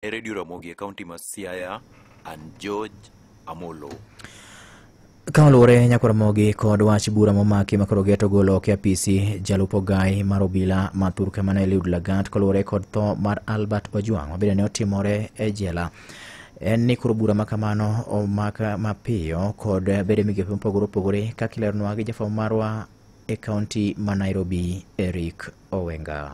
Radio Ramogi e kaunti ma Siaya, an George Amolo. Ka oluwore nyakwar Ramogi kod wach bura momaki makoro geto golo oko e apisi jalup ogai mar obila ma thurka mane Eliud Lagat koluwore kod tho mar Albert Ojwang mabende ne otimore e jela. En ni koro bura makamano omak mapiyo kod bede migepe mopogore opogore kaka ileronwa gi jafwambo marwa e kaunti ma Nairobi Eric Owenga.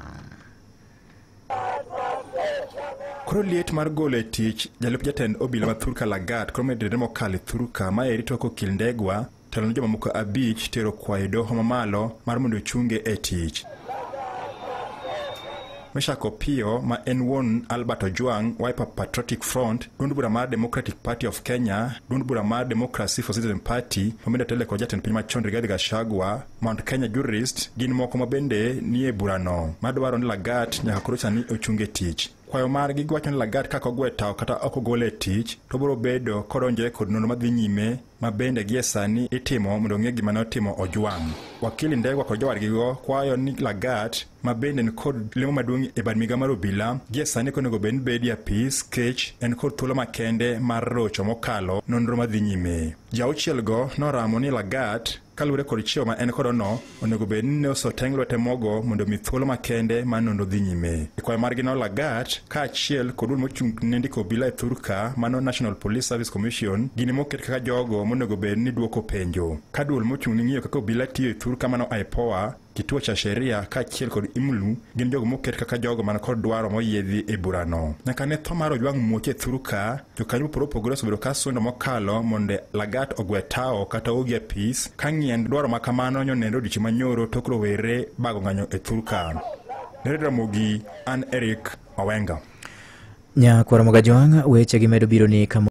Koro liet mar golo e tich jalup jatend obila ma thurka Lagat koro medore mokalo e thurka maeri tok okil Ndegwa telo ne jomamoko 5 tero kwayo e doho mamalo mar mondo ochunge e tich. Meshack Opiyo ma en wuon Albert Ojwang, Wiper Patriotic Front, duond bura mar Democratic Party of Kenya, duond bura mar Democracy for Citizen Party, mabende otelo kod jatend piny machon Rigathi Gachagua, Mount Kenya Jurist, gin moko mabende nie burano madwaro ni Lagat nyaka koro sani ochunge tich. Kwayo margi giwacho ni Lagat kaka ogwe tao kata ok ogole e tich to biro bedo kodonjore kod nonro madhi nyime ma bende gie sani itimo mondo ong'e gima ne otimo Ojwang. Wakili Ndegwa kod jowadgigo kwayo ni Lagat ma bende ni kod lemo maduong' e bad migao mar obila gie sani konego bed ni bedi e apis kech en kod thuolo makende mar rocho mokalo nonro madhi nyime. Ji auchiel go noramo ni Lagat kaluwore kod chiewo ma en kodo no onego bed ni ne osoteng' lwete mogo mondo mi thuolo makende mar nonro dhi nyime. E kwayo margi no Lagat kaachiel kod duol mochung' ne ndiko obila e thurka mano National Police Service Commission gin moket kaka jogo monego bed ni duoko penjo. Ka duol mochung' ne ng'iyo kaka obila tiyo e thurka mano IPOA, Kituo cha Sheria kaachiel kod IMLU gin jogo moket kaka jogo man kod dwaro moyiedhi e burano. Nyaka ne tho mar Ojwang muoch e thurka, jokanyo mopogore opogore osebedo ka sundo mokalo mondo Lagat ogwe tao kata owuog e apis ka ng'ien dwaro ma kamano nyonenre odiochieng' manyoro tok rowere bago ng'anyo e thurka. Ne Ramogi, an Eric Owenga. Nyakwar Ramogi Ajwang', weche gi medo biro ni kama